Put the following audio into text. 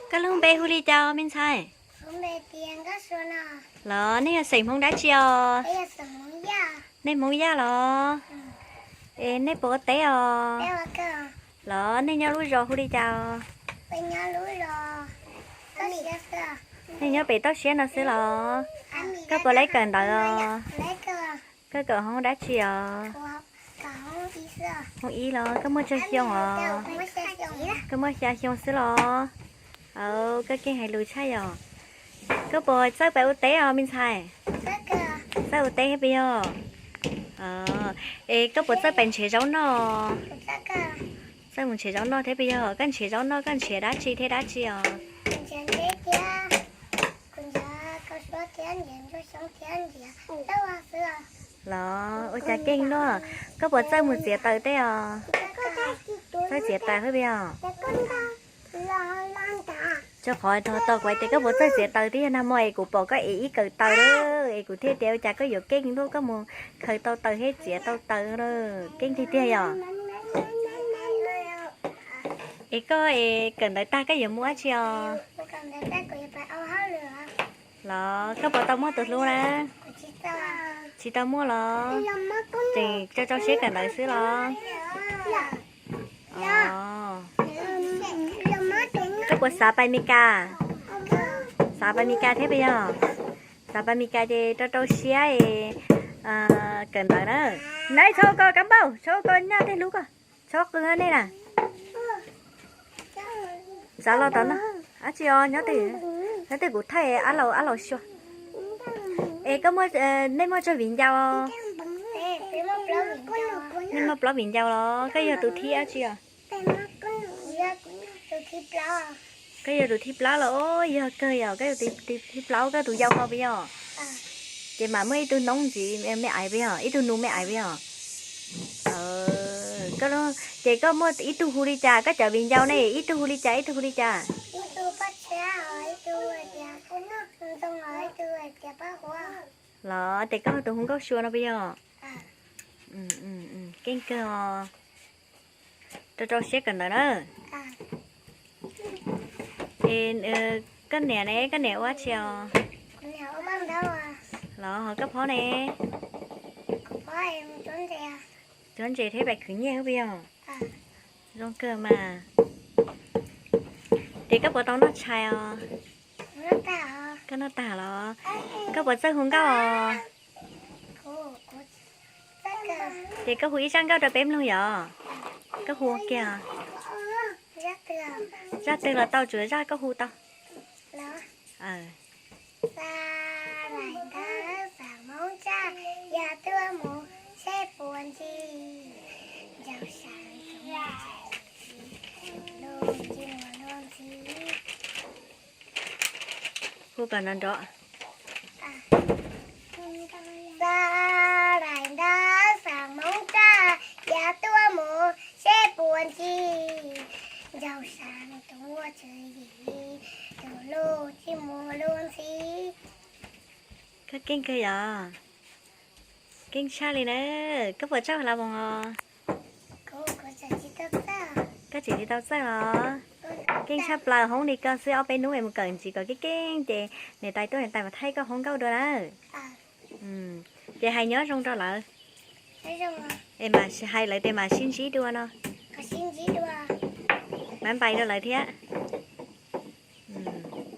Koj lub npe hu li cas me ntxhais? Los nej yog xeem Hmoob dab tsi os? Nej Hmoob Yaj los? Es nej puas ua teb os? Los nej nyob lub zos hu li cas os? Nej nyob pem toj siab no xwb los? Koj puas lab kawm ntawv os? Koj kawm hoob dab tsi os? Hoob ib los? Koj muaj tsawg xyoo os? Koj muaj xya xyoo xwb los? Aw, koj keej hais lus tshaj yom. Koj puas txawj pais ua teb os me ntxhais? Txawj ua teb thiab puas yog? Es koj puas txawj pais nrhiav zaub noj? Txawj mus nrhiav zaub noj thiab puas yog? Koj nrhiav zaub noj koj nrhiav dab tsi thiab dab tsi os? Los ua cas keej luaj. Koj puas txawj mus txiav taws tej os? Txawj txiav taws thiab puas yog? Rau qhov tog tau kuv hais tias koj puas txawj txiav taws thiab yog nag hmo es kuv pom koj ev ib kawm taws lawm es kuv thiaj tias ua cas koj yuav keej luaj, koj mus khaws tau taws thiab txiav tau taws lawm, keej tiag tiag yom. Es koj es kawm ntawv tag koj yuav mus dab tsi os? Los koj puas tau muaj tus hlub na? Tsis tau muaj los? Tseem rau rau siab kawm ntawv xwb los? Koj puas xav pais Mes Kas? Xav pais Mes Kas thiab puas yog? Xav pais Mes Kas ces rau rau siab kawm ntawv na. Nab, txhob ko kab npauj, txhob ko nyaj tej hlub ko, txhob qw nej na. Xav los tom no, dab tsi os, nyob twj ywm kuv thaij ab laus ab laus xyuas. Es koj muaj, nej muaj tsawg viv ncaus? Nej muaj plaub viv ncaus los? Koj yog tus thib dab tsi os? Koj yog tus thib plaub los? Yog kawg yog koj yog tus thib plaub, koj tus yau hlo puas yog? Ces mam muaj ib tug noob ntxiv me aiv puas yog, ib tug nus me aiv puas yog? Ces koj muaj ib tug hu li cas, koj cov viv ncaus ne ib tug hu li cas ib tug hu li cas? Los ces koj tus hu Nkauj Sua no puas yog? Keej kawg os. Rau rau siab kawm ntawv na. Es koj niam ne, koj niam ua dab tsi os? Los ho koj phob ne? Cuab ntses thiab pais khwv nyiaj puas yog? Zoo kawg mas. Ces koj puas tau noj tshais os? Koj noj tag los? Koj puas txawj hu nkauj os? Ces koj hu ib zaj nkauj rau peb mloog yom? Koj hu kiag. Zaj twg los tau, tsuav zaj koj hu tau. Hu kom nrov nrov. Xa laim ntab xav Hmoob tag, yav tuaj mus seb puas ncig, ncaug sa tus muaj tswv yim, tus luj tsis muaj luj ntxhi. Koj keej kawg yom? Keej tshaj li na. Koj puas txawj hlab voos os? Koj tseem tsis tau txawj los? Keej tshaj plaws, hoob li koj xwb ob peb hnub es mus kawm ntxiv kom keej keej ces niam tais tuaj niam tais mas thaij koj hoob nkauj dua na. Ces hais nyob zoo rau lawv, es mas hais lawv tias mam sib ntsib dua no, mam npais rau lawv thiab.